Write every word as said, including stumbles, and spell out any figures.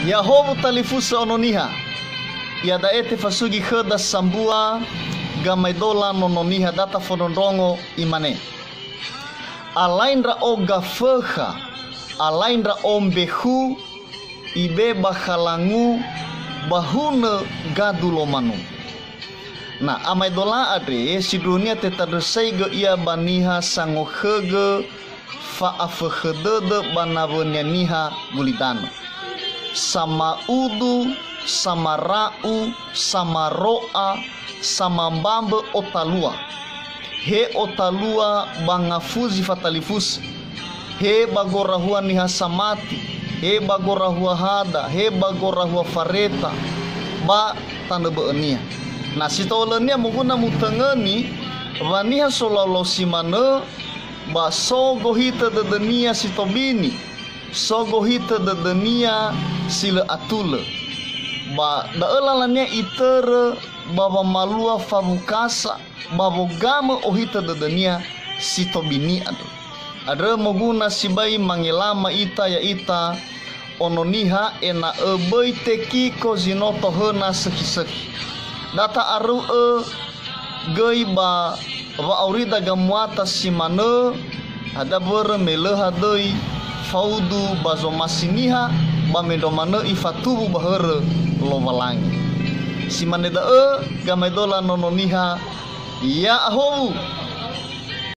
Ya'ahowu talifusö Ono Niha. Iada'e tefasugi khöda sambua gamaedola Nono Niha data fondrondrongo, imane, "Alai ndra'o gafökha, alai ndra'o mbekhu, ibe ba khalangu, ba hunö gadu lomanu." Na amaedola andre sindruhunia tetandrösaigö ia ba niha sangokhögö fa'afökhö dödö ba nawönia niha gulidanö. Sama'udu, samara'u, samaro'a, samambambö otalua. He otalua ba ngafuzi fatalifusö. He ba gorahua niha samati, he ba gorahua hada, he ba gorahua fareta, ba tanö bö'önia. Na si to'ölönia moguna mutöngöni wa niha solaulau si manö, ba so gohitö dödönia si tobini, so gohitö dödönia si lö atulö. Ba da'ö lalania itörö ba wamalua fawukasa, ba wogamö ohitö dödönia si tobini andrö. Andrö moguna sibai mangelama ita ya'ita Ono Niha ena'ö böi tekiko zi no tohöna sökhi-sökhi. Da ta'aröu'ö göi ba wa'aurida gamuata si manö, hadia mbörö me lö hadöi faudu ba zomasi niha, ba mendrua manö ifatuwu ba hörö Lowalangi. Si mane da'ö gamaedola Nono Niha, ya'ahowu!